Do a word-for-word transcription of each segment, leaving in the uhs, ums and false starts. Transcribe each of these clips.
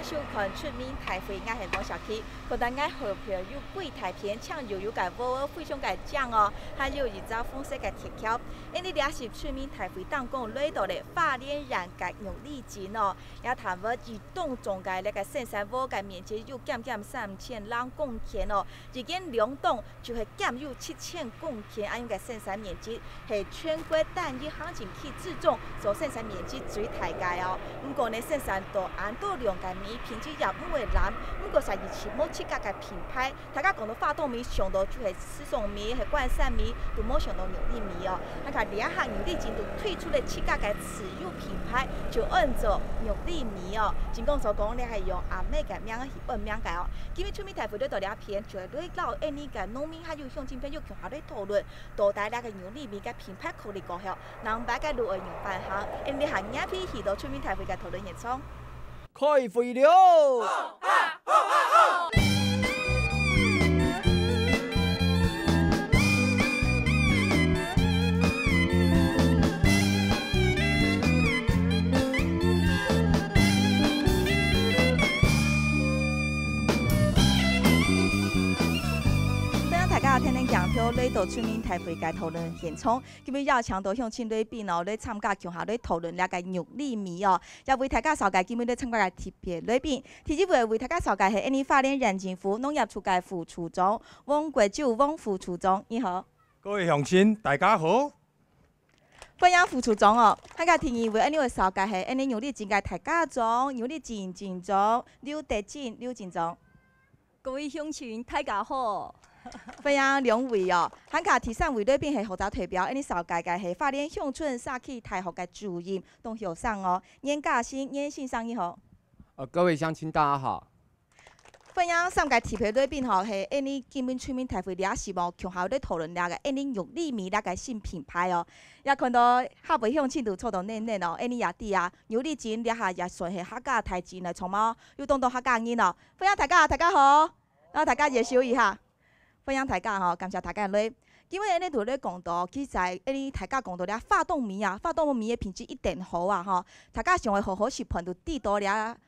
收看《出名大會》，𠊎係黃小琪。看到𠊎後背有幾大片青油油个禾仔，非常个靚哦，還有一隻紅色个鐵橋。恁呢這係《出名大會》當中來到个花蓮縣个玉里鎮哦，這攤位一棟棟个這个生產禾个面積有將近三千零公頃哦，一間兩棟 就係佔有七千公頃恁樣个生產面積，係全國單一行政區之中所生產面積最大个哦。毋過呢，生產到恁多量个米，品質也毋會爛，毋過實在係無自家个品牌。大家講到花東米，想到就係池上米、係關山米，都無想到玉里米哦。啊，看這下玉里鎮都推出了自家个自有品牌，就安做玉里米哦。正經所講，這係用阿姆个名去安名个哦。今日《出名大會》來到這片，就係來摎恁呢个農民還有鄉親朋友共下來討論，到底這个玉里米个品牌確立過後，南北个路愛仰般行？恁呢下，𠊎等去到《出名大會》个討論現場。開會了！ 歡迎大家跈等鏡頭來到《出名大會》个討論現場。今日邀請到鄉親來賓哦，來參加共下來討論這个玉里米哦。也為大家紹介今日來參加个特別來賓。第一位為大家紹介係𠊎等花蓮縣政府農業處个副處長黃國洲黃副處長，你好。各位鄉親，大家好。 歡迎副處長哦。還過第二位，𠊎等會紹介係𠊎等玉里鎮个大家長、玉里鎮鎮長劉德進劉鎮長。各位鄉親，大家好。歡迎兩位哦。還過第三位來賓係學者代表，𠊎等紹介个係花蓮鄉村社區大學个主任，當後生哦，顏家新顏先生，你好。呃，各位鄉親，大家好。 歡迎三个特別來賓吼，係𠊎等今晡日《出名大會》這時節共下來討論這个𠊎等玉里米這个新品牌哦。也看到下背鄉親都坐到䀯䀯哦，𠊎等也知啊，玉里鎮這下也算係客家大鎮來著無？有當多客家人哦。歡迎大家，大家好。然後大家介紹一下。 歡迎大家吼，感謝大家來。今晡日𠊎等就來講到，其實𠊎等大家講到這花東米啊，花東米个品質一定好啊吼。大家想愛好好食飯，就知道這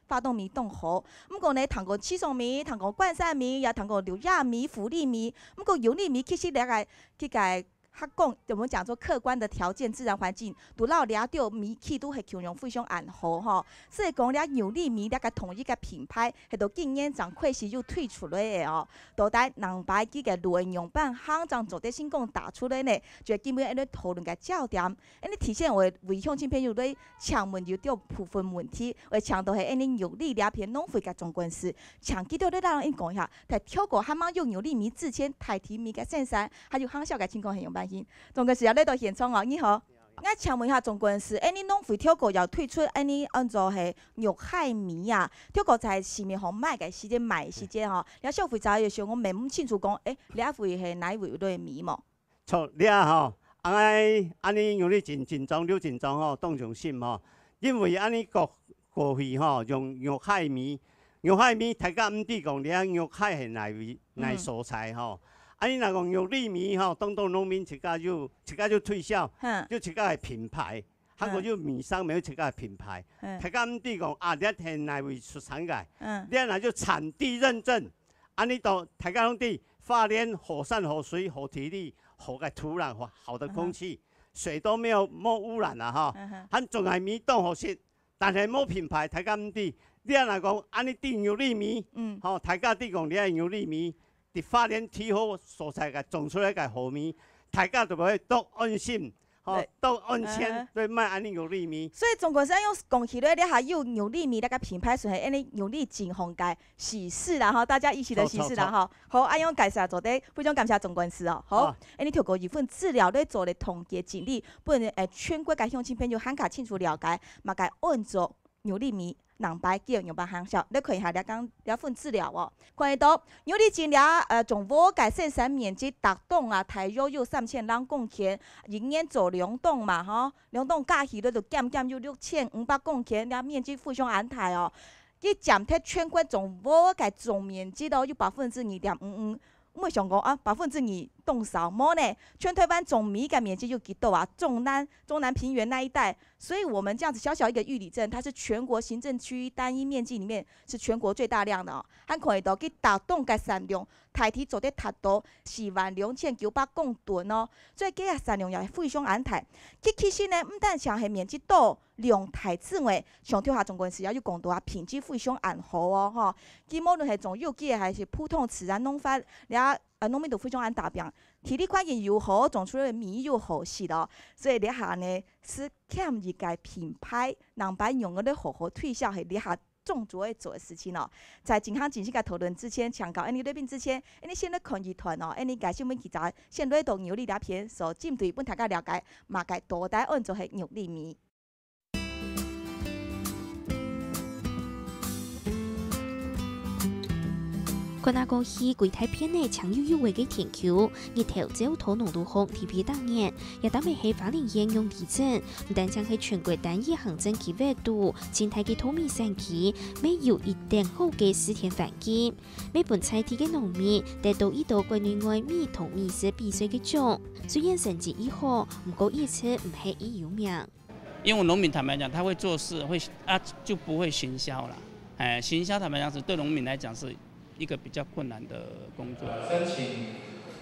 花東米當好。毋過呢，聽過池上米，聽過關山米，也聽過柳葉米、福利米。毋過玉里米其實這个，這个客觀，我們講說客觀的條件、自然環境，都摎這兜米氣都係共樣非常恁好吼。所以講這玉里米這个統一个品牌，係到今年正開始有推出來个哦。 到底南北佢个路愛仰般行正做得成功打出來呢？就係今晡日𠊎等討論个焦點。𠊎等提前會為鄉親朋友來請問有兜部分問題，會請到係𠊎等玉里這片農會个總幹事，請佢兜來摎𠊎等講一下，在透過還吂用玉里米之前，在地米个生產，還有行銷个情況係仰般形。總幹事也來到現場哦，你好。 𠊎請問一下總幹事，𠊎等農會透過有推出𠊎等安做係玉海米啊，透過在市面項賣个時節，賣个時節吼，這消費者有想講問毋清楚講，誒，這位係哪一位个米無？著，這吼，𠊎恁呢玉里鎮鎮長劉鎮長吼，當用心吼，因為𠊎等過，過去吼，用玉海米，玉海米大家毋知講這玉海係哪位，哪所在吼。 啊，你若講玉里米吼，當多農民自家就，自家就推銷，哼。就自家个品牌，還過就米商乜有自家个品牌。嗯。大家毋知講啊，這係哪位出產个？嗯。這若就產地認證，恁呢到大家攏知，花蓮好山好水好地理，好个土壤，好，好的空氣，嗯哼。水都沒有，無污染了哈。嗯哼。還種个米當好食， 但係無品牌，大家毋知。你若講恁呢知玉里米，嗯。吼，大家知講這玉里米，佇花蓮最好所在个種出來个好米，大家就會當安心，吼，對。當安全，嗯哼。對，賣恁呢玉里米。所以總幹事恁樣講起來，這下有玉里米這个品牌，算係恁呢玉里鎮項个喜事啦，吼，大家一起的喜事啦，著，著，著。吼。好，恁樣介紹做得，非常感謝總幹事哦。好，好。恁呢透過一份資料來做个統計整理，分，呃，全國个鄉親朋友還較清楚了解，麼个安做 玉里米，南北佢仰般行銷，你看一下這張，這份資料哦。看得到，玉里鎮這，呃，種禾个生產面積逐棟啊，大約有三千零公頃，一年做兩棟嘛，吼，兩棟加起來就減減有六千五百公頃，這面積非常恁大哦。佢佔忒全國種禾个總面積哦，有百分之二點五五。 毋會想講啊，百分之二，當少，無呢，全台灣總米个面積有幾多啊？中南中南平原那一帶，所以我們這樣子小小一個玉里鎮，它是全國行政區單一面積裡面是全國最大量的哦。還看得到，佢逐冬个產量大體做得達到四萬兩千九百公噸哦，所以佢个產量也非常恁大。佢其實呢，毋單淨係面積大、量大之外，像頭下總幹事也有講到啊，品質非常恁好哦，吼。佢無論係種有機个還是普通自然農法，這呃農民都非常恁打拚。地理環境又好，種出來个米又好食哦。所以這下呢，係欠一個品牌，人辦用个好好推銷，係這下 種族愛做个事情哦。在進行正式个討論之前，請教𫣆俚來賓之前，𫣆俚先來看一段哦，𫣆俚个新聞記者先來到玉里這片，所針對分大家了解，麼个到底安做係玉里米。看啊過去，歸大片个青黝黝个个田坵，日頭照到濃到紅，特別當眼。 這搭乜係花蓮縣玉里鎮，毋單淨係全國單一行政區域肚，盡大个稻米產區，乜有一等好个水田環境，乜分在地个農民得到一到國內外米同米食比賽个獎。雖然成績已好，毋過一直毋係已有名。因為農民坦白講，他會做事，會啊就不會行銷啦。哎，行銷坦白講是對農民來講是一個比較困難的工作。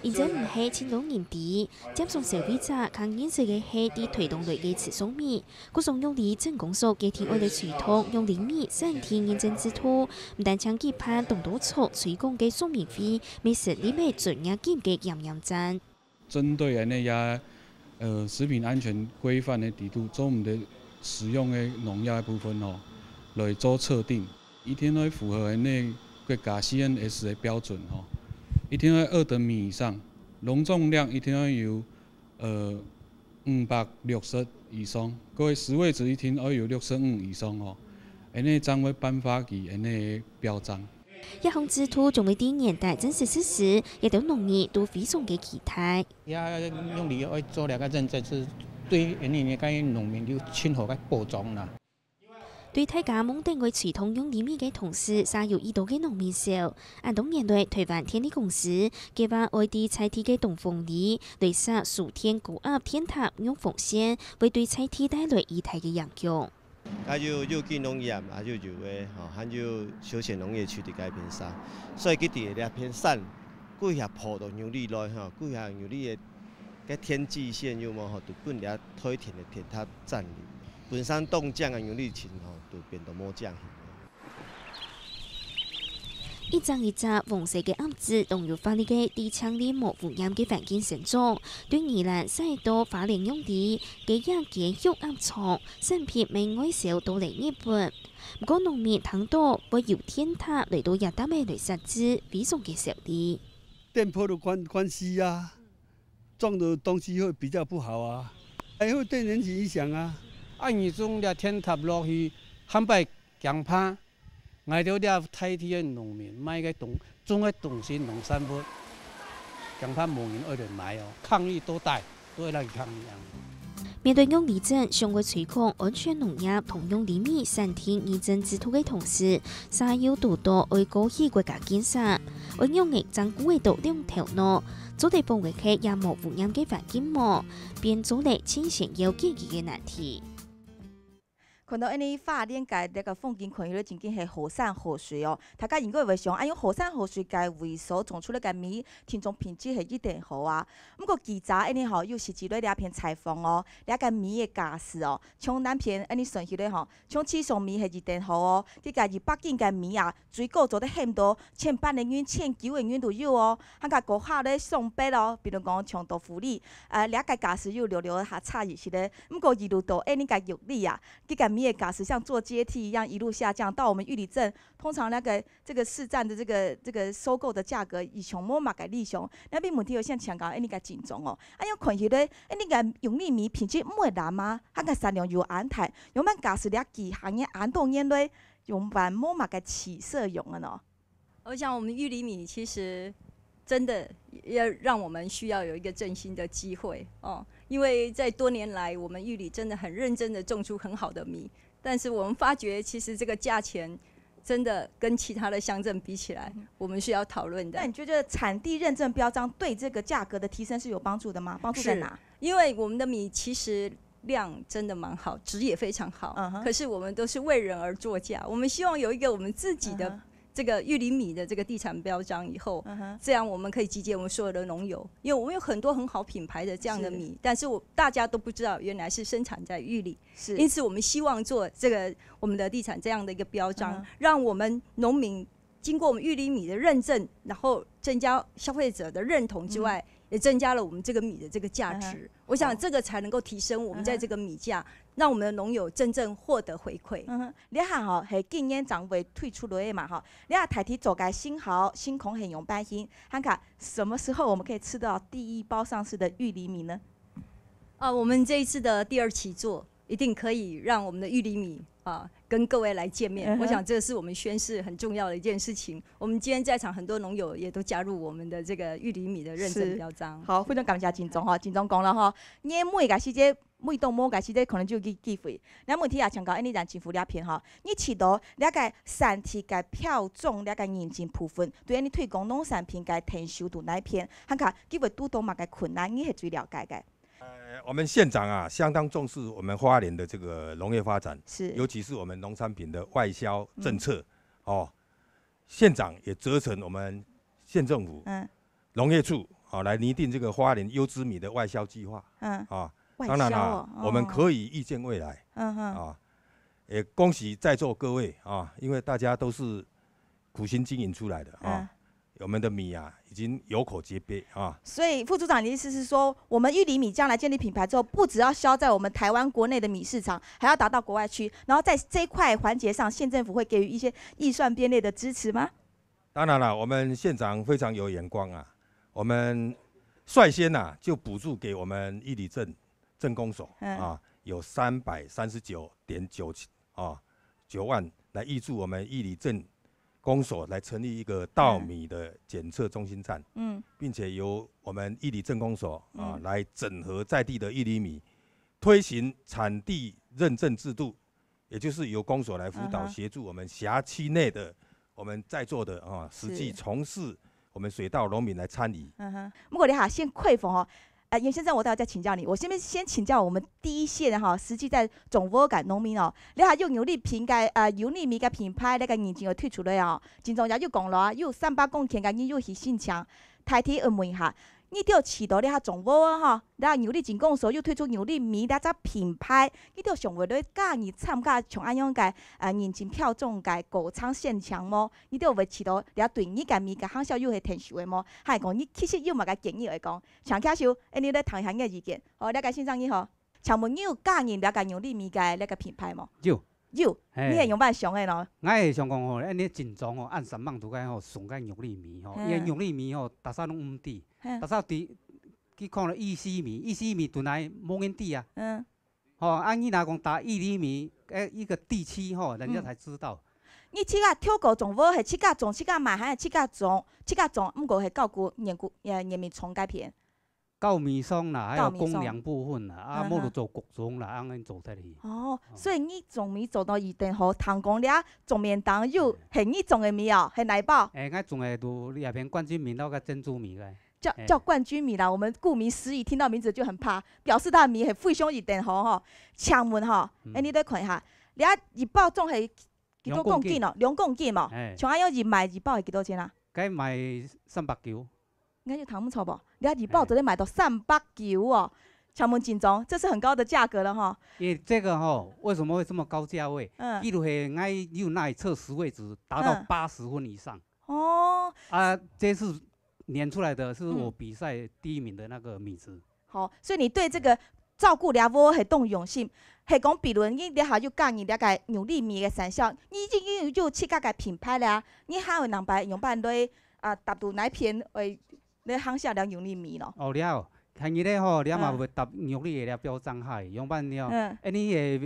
因為毋係盡多人知， 接送消費者較認識个係在台東來个池上米。故所玉里鎮公所決定愛來推動玉里米產地認證制度，毋單淨舉辦當多著推廣个說明會，乜設立了專業金个驗驗站。針對恁呢呀，呃，食品安全規範个制度，做毋得使用个農藥个部分吼，來做測定，一定愛符合恁呢國家C N S个標準吼，一定愛二等米以上，農種量一定愛有 呃，五百六十以上，各位，食味值一定愛有六十五以上哦，恁呢正會頒發佢恁呢標章。這項制度將會在年底正式實施，這兜農民都非常个期待。也用力愛做這個認證，係對恁呢个農民有盡好个保障啦。 對大家望等愛推動玉里米个同時，煞有已多个農民愁。恁多年來，台灣電力公司計畫愛在在地个東豐里來設輸電高壓電塔用風扇，會對在地帶來已大个影響。還有有機農業，還有有个，吼，還有休閒農業區在該片山，所以佢在這片山，幾下鋪到玉里來，吼，幾下玉里个个天際線有無，吼，就分這台電个電塔佔領。 本身當靚个玉里鎮吼，就變到無靚去。一隻一隻黃色个鴨子，當有活力个，在淨俐無污染个環境生長。對宜蘭徙到花蓮玉里，个夜間畜鴨場，產品乜外銷到來日本。毋過農民聽到會有電塔來到這搭仔來設置，非常个受力。電波的關關係啊， 種的東西會比較不好啊，還會對人體影響啊。啊，你種這電塔落去，下擺驚怕，𠊎兜這在地个農民賣个東，種个東西、農產物，驚怕無人愛來買哦，抗議到底，都會來抗議啊。面對玉里鎮想愛推廣安全農業同玉里米產地認證制度个同時， 煞有堵到愛過去國家建設，愛仰仔正顧會到兩頭路，做得保護个也無污染个環境無，變做了盡先要解決个難題。看到恁呢花蓮个這個風景，看起來真經係好山好水哦。大家應該會想，哎喲，好山好水个位所種出來个米，聽講品質係一等好啊。毋過記者恁呢吼，有實際來這片採訪哦，這個米个價數哦，從南片恁呢算起來吼， 像池上米係一等好哦，佢个一百斤个米啊，最高做得喊到千八个銀、千九个銀都有哦。還較高下咧上百哦，比如講像到埔里，呃，這個價數又略略較差一息咧。毋過一路到恁呢个玉里啊，佢个米个價數像坐階梯一樣一路下降，到我們玉里鎮，通常那個這個市占的這個這個收購的價格，以前無麼个理想。那邊問題有像請教恁呢个警總哦，啊，樣看起來，恁呢个玉里米品質毋會爛嗎？佢个產量又恁大， 仰般假使這幾下年恁多年來，仰般無麼个起色用啊喏？我想我們玉里米其實真的要讓我們需要有一個振興的機會哦，因為在多年來，我們玉里真的很認真地種出很好的米，但是我們發覺其實這個價錢真的跟其他的乡镇比起来，我们需要讨论的。那你觉得产地认证标章对这个价格的提升是有帮助的吗？帮助在哪？因为我们的米其实量真的蛮好，质也非常好，嗯哼。可是我们都是为人而作价，我们希望有一个我们自己的嗯哼。这个玉里米的这个地产标章以后，嗯哼。这样我们可以集结我们所有的农友，因为我们有很多很好品牌的这样的米，是。但是我，大家都不知道原来是生产在玉里。是。因此我们希望做这个我们的地产这样的一个标章，嗯哼。让我们农民经过我们玉里米的认证，然后增加消费者的认同之外，嗯。也增加了我们这个米的这个价值。嗯哼。我想这个才能够提升我们在这个米价，嗯哼。让我们的农友真正获得回馈。嗯哼，這下吼，係今年正會推出來个嘛吼，這下大體做个型號、情況係仰般形，還有什麼時候我們可以吃到第一包上市的玉里米呢？啊，我们这一次的第二期做，一定可以让我们的玉里米，啊，跟各位来见面。嗯哼。我想这是我们宣示很重要的一件事情。我们今天在场很多农友也都加入我们的这个玉里米的认证标章。是。好，非常感謝金總吼，金總講了吼，你每个時節，每到某个時節可能就有機會。那問題啊，請教恁呢，咱政府這片吼，你知道這个產地个標章這个認證部分，對恁呢推廣農產品个成熟度哪一片，還有佢會堵到麼个困難，你係最了解个？呃，我们县长啊，相当重视我们花莲的这个农业发展，是。尤其是我们农产品的外销政策，嗯。哦，县长也责成我们县政府，嗯。农业处，啊，来拟定这个花莲优质米的外销计划，嗯。啊，外销哦，当然啦，哦。我们可以预见未来，嗯哼。啊，也恭喜在座各位啊，因为大家都是苦心经营出来的啊，嗯。我们的米啊，已经有口皆碑啊。所以副处长，你的意思是说，我们玉里米将来建立品牌之后，不只要销在我们台湾国内的米市场，还要打到国外去，然后在这一块环节上，县政府会给予一些预算编列的支持吗？当然了，我们县长非常有眼光啊，我们率先啊，就补助给我们玉里镇镇公所，嗯。啊，有三百三十九点九七，啊，九万来挹注我们玉里镇公所来成立一个稻米的检测中心站，嗯。并且由我们玉里镇公所，啊，嗯。来整合在地的玉里米，推行产地认证制度，也就是由公所来辅导，嗯哼。协助我们辖区内的我们在座的，啊，实际是。从事我们水稻农民来参与。嗯哼。不过你好，先开放哦。呃，严先生，我待会再请教你。我先，先请教我们第一线的哈，实际在种植个农民哦。你好，用玉里品个，呃，玉里米个品牌，那个认证有推出来哦。金总也有讲了啊，有三百公顷个，你有去申请。大体我问一下，你就知道你下种植个哈， 那玉里镇公所又推出玉里米這隻品牌，你兜想會來加入參加像恁樣个，呃，認證標章个過程申請無？你兜會知道這對你个米个行銷又係成熟个無？還係講你其實有麼个建議會講？請教授，恁呢來談一下你个意見。好，這个先生你好，請問你有加入這个玉里米个這个品牌無？有。有，嘿。你係仰般想个咯？𠊎係想講吼，恁呢真重吼，恁三萬度个吼，送个玉里米吼，嘿。因為玉里米吼，逐儕攏毋知，嘿。逐儕知 去看了玉里米，玉里米本來無人知啊。嗯。吼，啊，你若講打玉里米，誒，一个地區吼，人家才知道。嗯。你自家挑个種，無係自家種、自家賣，還係自家種、自家種，毋過係交予人，呃，人民種該片？稻米商啦，還有稻米商。公糧部分啦，啊，嗯哼。無就做穀種啦，恁樣做出去。哦，哦。所以你種米做到一定好，聽講了，種面頂有，嗯。係你種个米哦，係哪一包？誒，𠊎種个就這片冠軍米，那个珍珠米个。 叫，嘿。叫冠軍米啦，我們顧名思義，聽到名字就很怕，表示它的米很非常一等吼吼。請問吼，嗯。誒，你來看一下，你啊，一包種係幾多公斤哦？兩公斤哦。嘿。像恁樣一賣一包係幾多錢啊？該賣三百九。應該就聽毋著無？你啊，一包做得賣到三百九哦。請問金總，這是很高的價格了吼。因為這個吼，為什麼會這麼高價位？嗯。譬如係，𠊎有那一側十位置達到嗯。八十分以上。 哦。啊，這是碾出來的，是我比賽第一名的那個米質。嗯。好，所以你對這個照顧這窩係當用心，係講比如你這下又加入這個玉里米个產銷，你已經有自家个品牌了啊，你還有人辦，用辦來，啊，達到哪一片，會，來行銷了玉里米咯？哦，了，今日咧吼，了嘛會搭玉里个了標章海，用辦了，嗯。哎，你也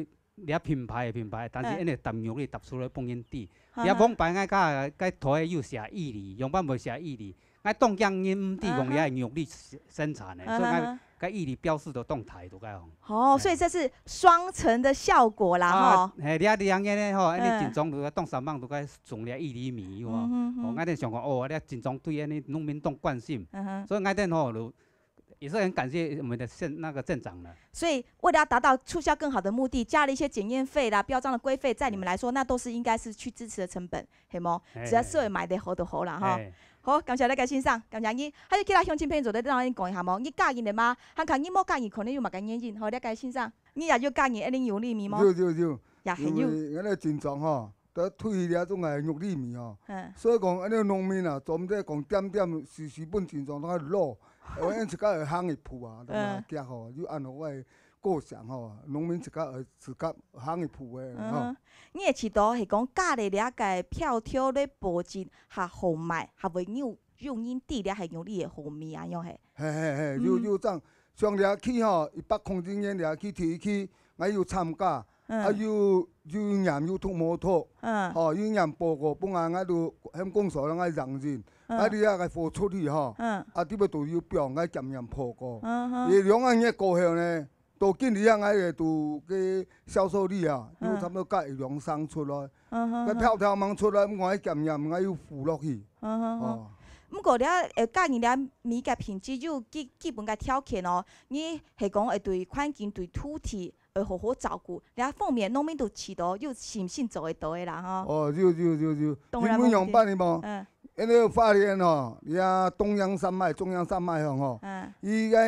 這品牌个品牌，但是嗯。𫣆會搭玉里搭出來分人知。哈哈。這往擺𠊎甲，甲台有寫玉里，樣般無寫玉里。𠊎當驚人毋知講這玉里生產个，啊哈。所以𠊎啊哈。該玉米標示都當大，都該吼。哦，所以這是雙層的效果啦，啊，吼。嘿，你啊，你啊，恁呢吼，恁呢嗯。種種都該當三萬都該種了玉米米，有無？嗯哼哼。哦，𠊎等想講，哦，你啊種種對恁呢農民當關心，嗯哼。所以𠊎等吼，就也是很感謝我們的縣，那個鎮長了。所以為了要達到促銷更好的目的，加了一些檢驗費啦、標章的規費，在你們來說，那都是應該是去支持的成本。 係無？嘿，只要係會賣得好就好啦，吼。嘿。好，感謝你，該先生，感謝你。還有其他鄉親朋友做得同𠊎講一下無？你嫁人了嗎？還看你無嫁人，可能有麼个原因，吼，了解先生，你也有嫁人，一定有玉米無？有，有，有。也很有。因為𠊎等經常吼，都推這種个玉米吼。嗯。所以講，𠊎等農民啊，做毋得講點點時時分經常都愛落，𠊎等自家會行一步啊，嗯。都嘛驚吼，有恁樣个 過程吼，農民自家，呃，自家行一步个，吼。嗯，你个意思係講，加了這个標條來保證較好賣，較會有，有人知這係玉里个好米恁樣係？嘿，嘿，嘿，有，嗯。有種，像這期吼，一百空斤个這期第一期，𠊎有參加，嗯。啊，有，有驗有毒無毒，嗯。吼，有驗報告，本來𠊎都喊公所讓𠊎認認，嗯。啊，你這个貨出去吼，嗯。啊，這邊都有放𠊎檢驗報告。嗯哼。也兩個月過後呢， 到今日啊，𠊎个都个銷售率啊，嗯。有差不多甲一兩成出來。嗯哼。該標條吂出來，𠊎檢驗，𠊎又付落去。嗯哼哼。哦。毋過了，呃，假如了米个品質有基，基本个條件哦，你係講會對環境、對土地，會好好照顧，這方面農民都知道，有信心做得到个啦，吼。哦，有，有，有，有。當然無問題。因為仰般呢嘛，嗯。因為花蓮哦，這中央山脈，中央山脈吼，嗯。伊个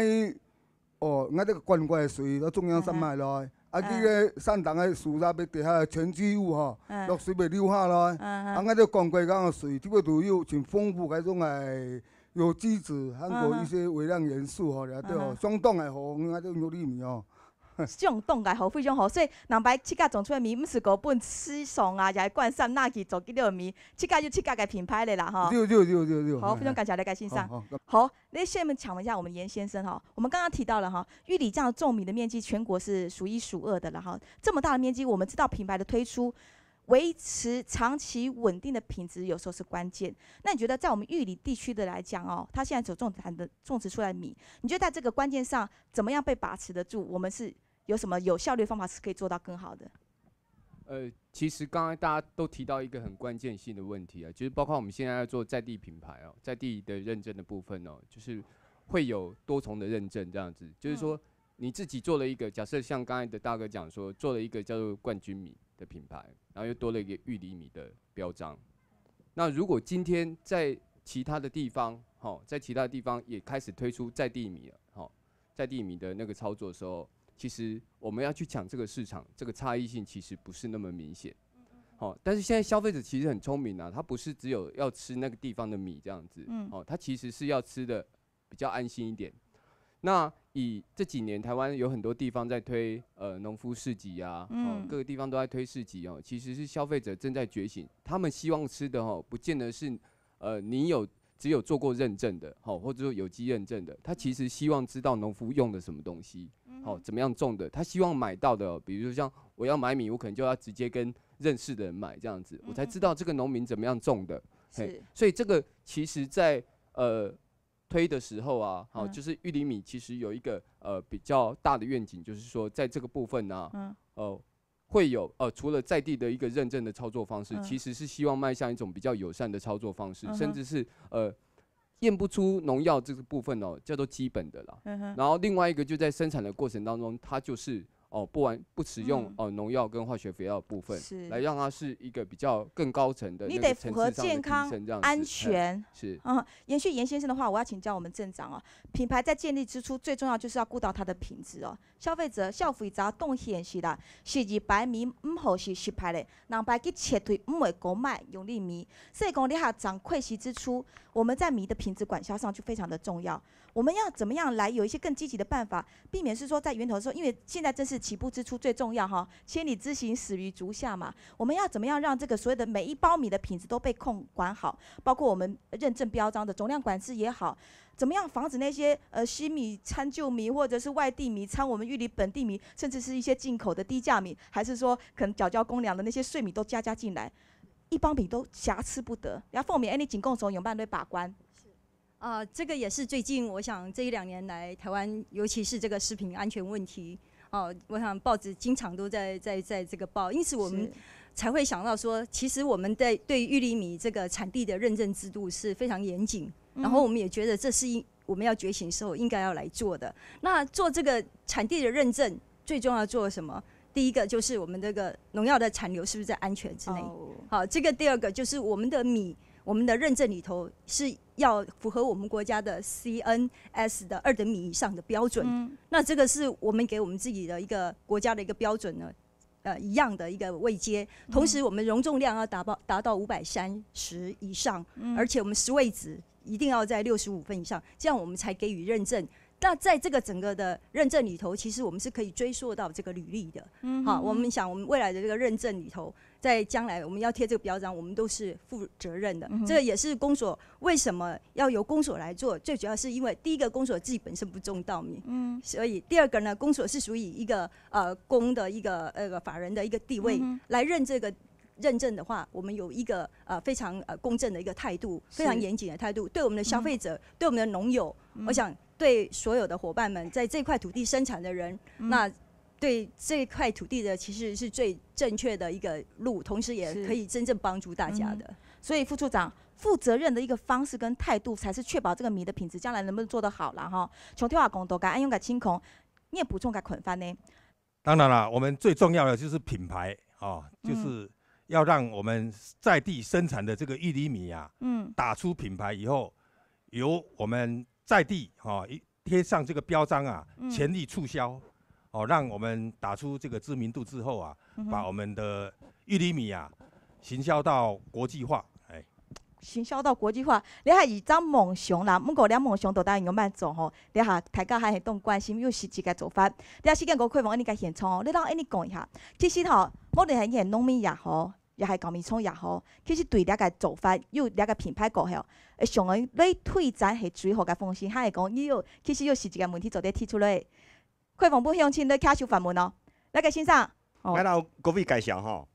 哦，𠊎這个灌溉个水到中央山脈來，啊，嗯。佢个山頂个樹葉要跌下來，沉積物吼，嗯。落水要流下來，嗯，嗯。啊，𠊎這灌溉个水，這个都有真豐富个種个有機質，還有一些微量元素吼，嗯。了，對哦，嗯。相當个好，𠊎這玉里米哦。相當个好，非常好。所以，人擺自家種出个米，毋係講分市場啊，也係灌山那去做佢个米，自家有自家个品牌个啦，吼。有，有，有，有，有。好，非常感謝你，該先生。好，好。好， 那下面請問一下我們顏先生哈，我們剛剛提到了哈，玉里這樣種米的面積全國是數一數二的了哈，這麼大的面積，我們知道品牌的推出，維持長期穩定的品質有時候是關鍵。那你覺得在我們玉里地區的來講哦，它現在所種產的，種植出來的米，你覺得在這個關鍵上怎麼樣被把持得住？我們是有什麼有效率的方法是可以做到更好的？ 呃，其實剛才大家都提到一個很關鍵性的問題啊，就是包括我們現在要做在地品牌哦，在地的認證的部分哦，就是會有多重的認證這樣子，就是說嗯。你自己做了一個，假設像剛才的大哥講說，做了一個叫做冠軍米的品牌，然後又多了一個玉里米的標章。那如果今天在其他的地方，吼，在其他地方也開始推出在地米了，吼，在地米的那個操作的時候，其實我們要去搶這個市場，這個差異性其實不是那麼明顯。好，但是現在消費者其實很聰明啊，他不是只有要吃那個地方的米這樣子，嗯。哦，他其實是要吃的比較安心一點。那以這幾年台灣有很多地方在推，呃，農夫市集啊，哦，嗯。各個地方都在推市集哦，其實是消費者正在覺醒，他們希望吃的哦，不見得是，呃，你有，只有做過認證的，吼，或者說有機認證的，他其實希望知道農夫用的什麼東西，嗯哼。吼，怎麼樣種的，他希望買到的哦，比如說像我要買米，我可能就要直接跟認識的人買這樣子，我才知道這個農民怎麼樣種的。嗯哼。嘿，是。所以這個其實在，呃，推的時候啊，好，嗯。就是玉里米其實有一個，呃，比較大的願景，就是說在這個部分呢，嗯。呃，會有，呃，除了在地的一個認證的操作方式，嗯。其實是希望邁向一種比較友善的操作方式，嗯哼。甚至是，呃，驗不出農藥這個部分哦，叫做基本的啦。嗯哼。然後另外一個就在生產的過程當中，它就是，哦，不完，不使用，嗯。哦，農藥跟化學肥料的部分，是。來讓它是一個比較更高層的那個層次上的提升這樣子。你得符合健康、安全。哎，是。嗯，延續顏先生的話，我要請教我們鎮長哦，品牌在建立之初，最重要就是要顧到它的品質哦。 消費者，消費者當現實啦，食一擺米毋好食十擺咧，人擺佢絕對毋會過買玉里米。所以講，這下正開始之初，我們在米的品質管銷上就非常的重要。我們要怎麼樣來有一些更積極的辦法，避免是說在源頭的時候，因為現在正是起步之初最重要哈，千里之行，始於足下嘛。我們要怎麼樣讓這個所謂的每一包米的品質都被控管好，包括我們認證標章的總量管制也好， 怎麼樣防止那些，呃，新米摻舊米，或者是外地米摻我們玉里本地米，甚至是一些進口的低價米，還是說可能繳交公糧的那些稅米都加加進來，一包米都瑕疵不得，然後後面恁樣經銷商仰般來把關？啊，这个也是最近，我想这一两年来，台湾尤其是这个食品安全问题，哦，我想报纸经常都在在在这个报，因此我们是才会想到说，其实我们在对玉里米这个产地的认证制度是非常严谨，然后我们也觉得这是应我们要觉醒时候应该要来做的。那做这个产地的认证，最重要做什么？第一个就是我们这个农药的残留是不是在安全之内？哦，好，这个第二个就是我们的米，我们的认证里头是要符合我们国家的 C N S 的二等米以上的标准。嗯，那这个是我们给我们自己的一个国家的一个标准呢，呃，一样的一个位阶。同时，我们容重量要达到达到五百三十以上，嗯，而且我们十位值一定要在六十五份以上，这样我们才给予认证。那在这个整个的认证里头，其实我们是可以追溯到这个履历的。嗯，好，我们想我们未来的这个认证里头，在将来我们要贴这个标章，我们都是负责任的。嗯，这个也是公所为什么要由公所来做，最主要是因为第一个公所自己本身不种稻米，嗯，所以第二个呢，公所是属于一个呃公的一个呃法人的一个地位，嗯，来认这个认证的话，我们有一个呃非常呃公正的一个态度，非常严谨的态度，对我们的消费者，对我们的农友，我想对所有的伙伴们，在这块土地生产的人，那对这块土地的其实是最正确的一个路，同时也可以真正帮助大家的。所以副处长，负责任的一个方式跟态度，才是确保这个米的品质将来能不能做得好啦哈。从头到尾讲到个，恁样个情况，你也补充个看法呢？当然了，我们最重要的就是品牌啊，就是要让我们在地生产的这个玉里米啊，嗯，打出品牌以后，由我们在地哈一贴上这个标章啊，全力促销，哦，让我们打出这个知名度之后啊，把我们的玉里米啊行销到国际化，哎。行销到国际化，這係一隻夢想啦。毋過這夢想到底仰般做吼？這下大家還係當關心，有實際个做法。這下時間過，開放恁呢个現場哦，你摎恁呢講一下。其實吼，無論係你係農民也好，也係搞米廠也好，其實對這个做法有這个品牌過後，會想要來推展係最好个方式，還係講你有其實有實際个問題做得提出來。開放分鄉親來舉手發問哦。來，該先生，哦，來摎各位介紹吼。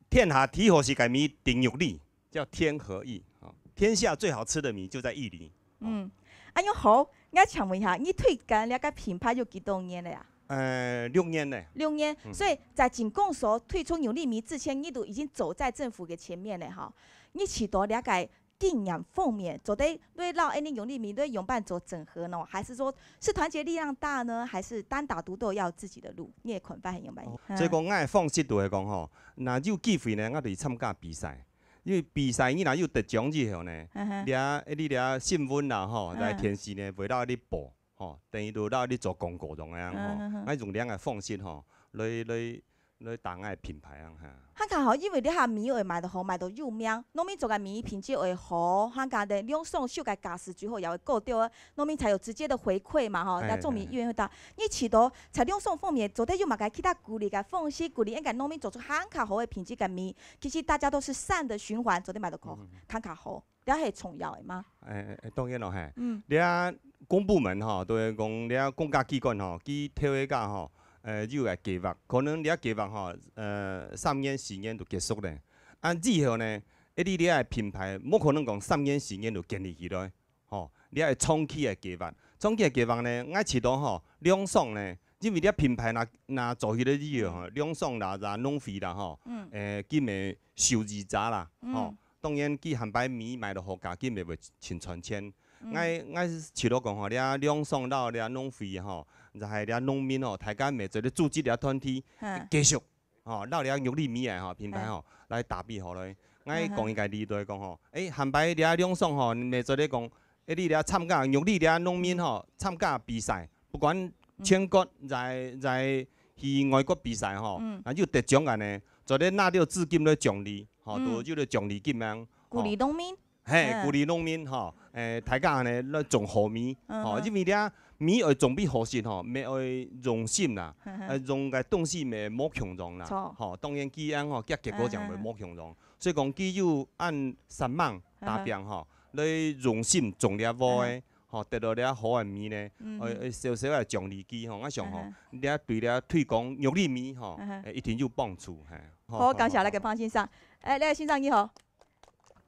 天下第好食个米定玉里，叫天和意。哦，天下最好吃的米就在玉里。嗯，恁樣好，𠊎請問一下，你推廣這个品牌有幾多年了呀？呃，六年了。六年，所以在景公所推出玉里米之前，你都已經走在政府的前面了哈。你試著這个經驗方面，做得來摎恁呢玉里米來仰般做整合呢？還是說是團結力量大呢？還是單打獨鬥要自己的路？你的看法係仰般？哦，所以講，𠊎个方式就係講吼， 若有機會呢，𠊎就去參加比賽。因為比賽你若有得獎以後呢，這你這新聞啦吼，在電視呢會摎你報吼，等於就摎你做廣告恁樣吼。𠊎用恁樣个方式吼，來來來打𠊎个品牌恁樣哈。還較好，因為這下米會賣得好，賣到有名，農民做个米品質會好，還加个兩雙收个價數最好也會高到啊。 農民才有直接的回饋嘛，吼，哎那種民意願會大。你試著在兩種方面做得有麼个其他鼓勵个方式，鼓勵𠊎等農民做出還較好个品質个米，其實大家都是善的循環，做得賣得較還較好，這係重要个嘛。哎，哎，當然咯，嘿。嗯。這公部門吼，都會講這公家機關吼，佢頭一下吼，呃，有个計劃，可能這計劃吼，呃，三年四年就結束咧。啊，以後呢，一你這个品牌，無可能講三年四年就建立起來。 吼，這係長期个計劃。長期个計劃呢，𠊎試著吼，兩雙呢，因為這品牌若若做起來以後吼，兩雙啦、啦農會啦吼，誒，佢乜受益者啦，吼。當然佢下擺米賣到好價，佢乜會盡賺錢。𠊎𠊎試著講吼，這兩雙摎這農會吼，就係這農民吼，大家乜做得組織這團體，繼續 吼，摎這玉里米仔吼品牌吼來打拼好咧。𠊎講一个例來講吼，誒，下擺這兩雙吼，乜做得講，誒，你這參加玉里這農民吼參加比賽，不管全國在在去外國比賽吼，啊有得獎恁呢，做得拿到資金來獎勵，吼，都有个獎勵金樣。鼓勵農民。 嘿，鼓勵農民吼，誒，大家呢來種好米，吼，因為這米愛種分好食吼，乜愛用心啦，呃，用个東西乜無共樣啦，吼，當然佢恁吼，結結果正會無共樣，所以講佢有恁煞猛打拚吼，來用心種這禾仔，吼，得到這好个米呢，呃，小小个獎勵佢吼，𠊎想吼，這對這推廣玉里米吼，誒，一定有幫助，嘿。好，感謝這个潘先生。誒，這个先生你好。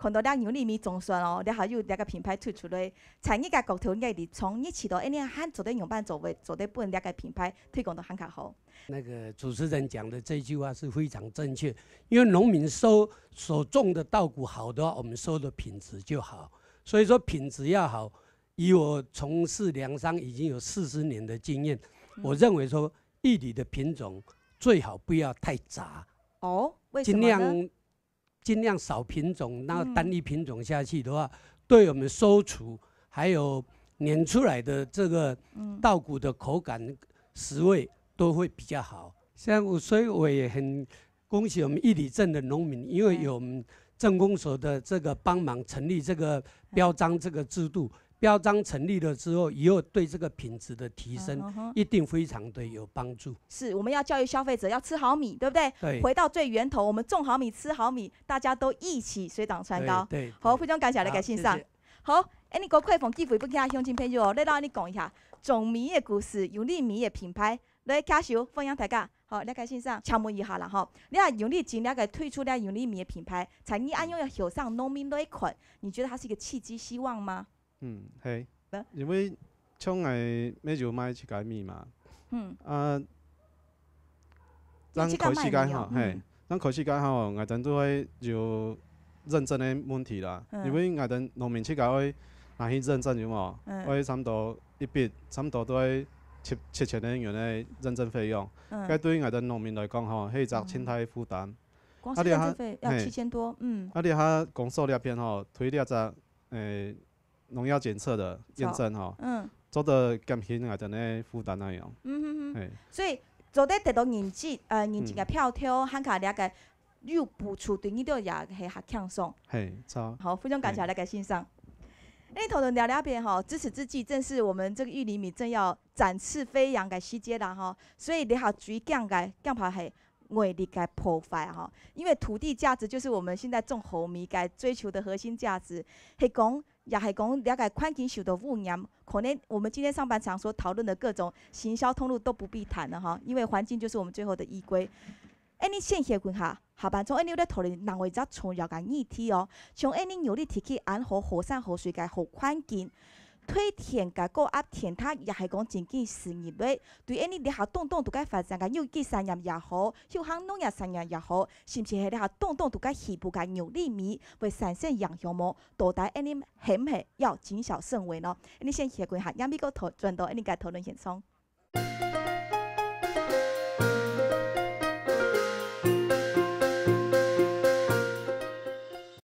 看到這牛力米總算哦，這下有這個品牌推出來，在你个角度，你个立場，你試著恁樣還做得仰般做，會做得分這個品牌推廣到還較好？那個主持人講的這句話是非常正確，因為農民收，所種的稻穀好的話，我們收的品質就好。所以說品質要好，以我從事糧商已經有四十年的經驗，嗯。我認為說玉米的品種最好不要太雜。哦，為什麼呢？盡量，盡量少品種，那單一品種下去的話，嗯。對我們收儲還有碾出來的這個，嗯。稻穀的口感、食味都會比較好。像我，所以我也很恭喜我們玉里鎮的農民，因為有我們鎮公所的這個幫忙成立這個標章這個制度，標章成立了之後，以後對這個品質的提升，嗯哼哼。一定非常的有幫助。是，我們要教育消費者要吃好米，對不對？對。回到最源頭，我們種好米，吃好米，大家都一起水漲船高。對，對，好，對。非常感謝你个先生。好，謝謝。好，恁樣過開放機會分其他鄉親朋友哦，來摎你講一下種米个故事，用你米个品牌，來，舉手，歡迎大家。好，來，該先生，請問一下啦，吼，你看用你今年个推出了用你米个品牌，在你恁樣个後生農民來看，你覺得它是一個契機、希望嗎？嗯，係。呢？因為像𠊎乜有賣自家米嘛，嗯。啊，你自家賣米哦，正開始个吼，嗯。係，正開始个吼，𠊎等都會有認證个問題啦，嗯。因為𠊎等農民自家愛拿去認證有無？嗯。愛差不多一筆，差不多都愛七，七千个銀个認證費用。嗯。該對𠊎等農民來講吼，係一隻盡大負擔。嗯。光是認證費要七千多，啊，這下，係。嗯。啊，這下公所這片吼，推這隻，誒，農藥檢測个驗證吼，嗯。做得減輕𠊎等个負擔恁樣。嗯哼哼。係。所以做得得到認證，呃，認證个標章，嗯。還加這個有補助，對你兜也係較輕鬆。係，著。好，非常感謝這個先生。係。誒，討論到這片吼，知此之際，正是我們這個玉里米正要展翅飛揚个時節啦吼，所以這下最驚个，驚怕係 外力个破壞吼。因為土地價值就是我們現在種好米个追求的核心價值，係講，也係講這個環境受到污染，可能我們今天上半場所討論的各種行銷通路都不必談了哈，因為環境就是我們最後的依歸。恁樣先歇睏下，下半場恁樣咧討論另外一隻重要个議題哦，像恁樣玉里地區恁好好山好水个好環境， 推田个高壓電塔，也係講經濟收入咧，對恁樣這下當當都个發展个有機產業也好，有機農業產業也好，甚至係這下當當都个起步个玉里米，會產生影響無？到底恁樣係毋係要謹小慎微呢？恁樣先歇睏下，下面過討，轉到恁樣个討論現場。